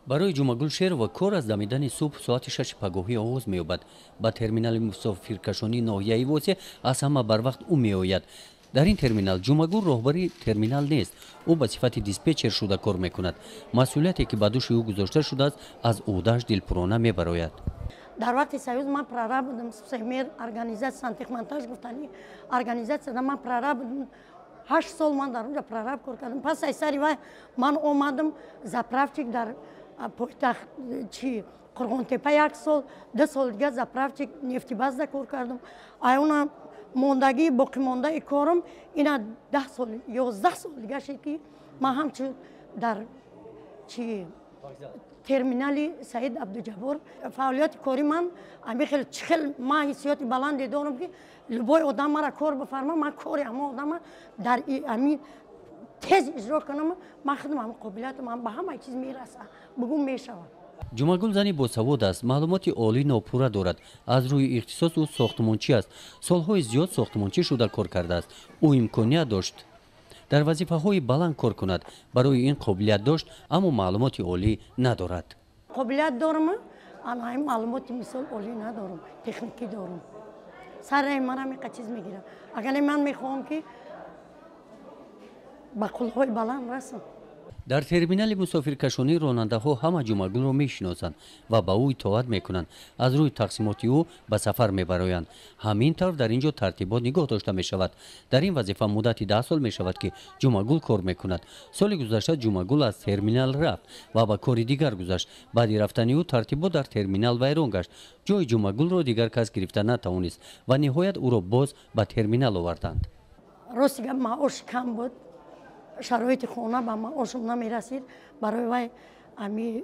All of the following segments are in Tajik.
Барои Ҷумъагул Шерова кор аз дамидани субҳ соати 6 пагоҳӣ оғоз меёбад. Ба терминали мусофиркашонии ноҳияи Восеъ аз ҳама барвақт ӯ меояд. Дар ин терминал Ҷумъагул роҳбари терминал нест. Ӯ ба сифати диспетчер шуда кор мекунад. Масъулияте, ки ба дӯши ӯ гузошта шудааст, аз ӯҳдааш дилпурона мебарояд. Дар вақти Союз ман прораб будам, семер организация «Сантехмонтаж» гуфтани организатсияда ман прораб будам. 8 сол ман дар онҷа прораб кор кардам. Пас аз сари вай ман омадам заправщик дар пойтахт чи Қурғонтепа як сол, 2 сол дига заправщик нефтебаза кор кардам. Ай она мондагии боқимондаи корам ина 10 сол, 11 сол дига шид, ки ман ҳамчун дар чи терминали Саид Абдуҷаббор фаъолияти кори ман ами хел чӣ хел ман ҳиссиёти баланде дорам, ки любой одам мара кор бифарма, ман кори ҳама одама дар ами тез иҷро кунам. Ман худам ҳама қобилиятам ба ҳамаи чиз мераса, бугум мешавад. Ҷумъагул зани босавод аст. Маълумоти олӣ нопурра дорад. Аз рӯи ихтисос ӯ сохтмончӣ аст. Солҳои зиёд сохтмончӣ шуда кор кардааст. Ӯ имконият дошт дар вазифаҳои баланд кор кунад. Барои ин қобилият дошт, аммо маълумоти олӣ надорад. Қобилият дорам, ана маълумоти мисол олӣ надорам, техникӣ дорам. Сараи манам иқа чиз мегирам. Агар ман мехоҳам, ки ба қулҳои баланд расам. Дар терминали мусофиркашонӣ ронандаҳо ҳама Ҷумъагулро мешиносанд ва ба ӯ итоат мекунанд, аз рӯи тақсимоти ӯ ба сафар мебароянд. Ҳамин тавр дар ин ҷо тартибот нигоҳ дошта мешавад. Дар ин вазифа муддати 10 сол мешавад, ки Ҷумъагул кор мекунад. Соли гузашта Ҷумъагул аз терминал рафт ва ба кори дигар гузашт. Баъди рафтани ӯ тартибот дар терминал вайрон гашт. Ҷои Ҷумъагулро дигар кас гирифта натавонист ва ниҳоят ӯро боз ба терминал оварданд. Рости гап, маош кам буд, шароити хона ба маошам намерасид. Барои вай ами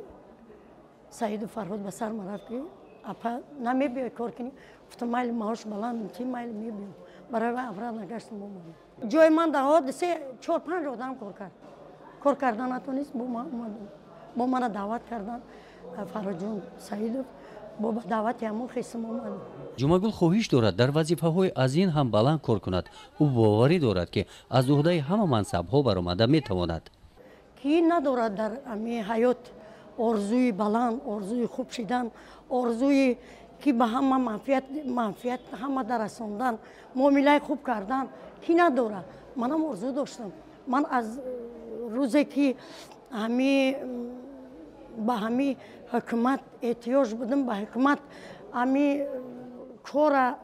Саиду Фарҳод ба сар марафт, ки апа, намебиёй кор кунӣ? Гуфтам: майли, маош баланд ти, майли, мебиём. Барои вай обратно гаштам, омадам. Ҷои ман дар се, чор, панҷ одам кор кард, кор карда натонист. Бо ман омадам, бо мана даъват кардан Фарҳодҷон Саидов, бо ба даъвати ҳамон хисм омадам. Ҷумъагул хоҳиш дорад дар вазифаҳои аз ин ҳам баланд кор кунад. Ӯ боварӣ дорад, ки аз ӯҳдаи ҳама мансабҳо баромада метавонад. Ки надорад дар ами ҳаёт орзуи баланд, орзуи хуб шидан, орзуи ки ба ҳама манфиат ҳама дарасондан, муомилаи хуб кардан, ки надорад? Манам орзу доштам. Ман аз рӯзе ки ҳами ба ҳами ҳукумат эҳтиёҷ будам, ба ҳукумат ҳами кора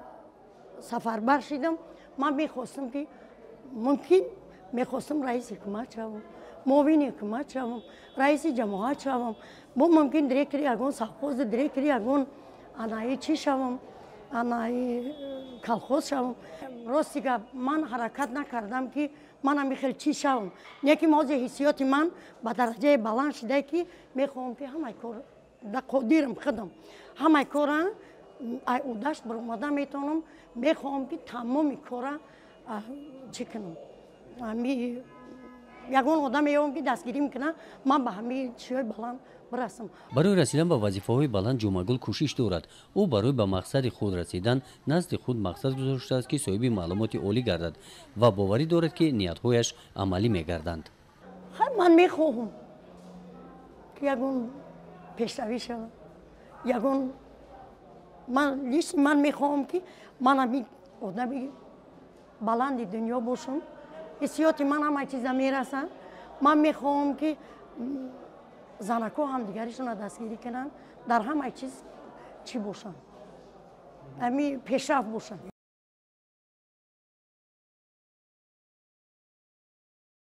сафарбар шидам, ман мехостам, ки мумкин мехостам раиси ҳукумат шавам, муовини ҳукумат шавам, раиси ҷамоат шавам, бо мумкин директори ягон совхоз, директори ягон анаи чӣ шавам, анаи колхоз шавам. Рости гап, ман ҳаракат накардам, ки ман ами хел чӣ шавам. Лекин ҳозир ҳиссиёти ман ба дараҷаи баланд шидае, ки мехоҳам, ки ҳамаи кор да қодирам, худам ҳамаи кора ай удаш баромада метавонам. Мехоҳам, ки тамоми кора чӣ кунам. Ами ягон одам меёвам, ки дастгирӣ мекунам, ман ба ҳамаи чиҳои баланд бирасам. Барои расидан ба вазифаҳои баланд Ҷумъагул кӯшиш дорад. Ӯ барои ба мақсади худ расидан назди худ мақсад гузоштааст, ки соҳиби маълумоти олӣ гардад, ва боварӣ дорад, ки ниятҳояш амалӣ мегарданд. Ман мехоҳам, ки ягон пешравӣ шавад, ягон ман лично ман мехоҳам, ки ман ҳамин одами баланди дунё бошам. Ҳиссиёти ман ҳама чиза мерасад. Ман мехоҳам, ки занакҳо ҳамдигаришонро дастгирӣ кунанд, дар ҳама чиз чӣ бошанд, ҳами пешрафт бошанд.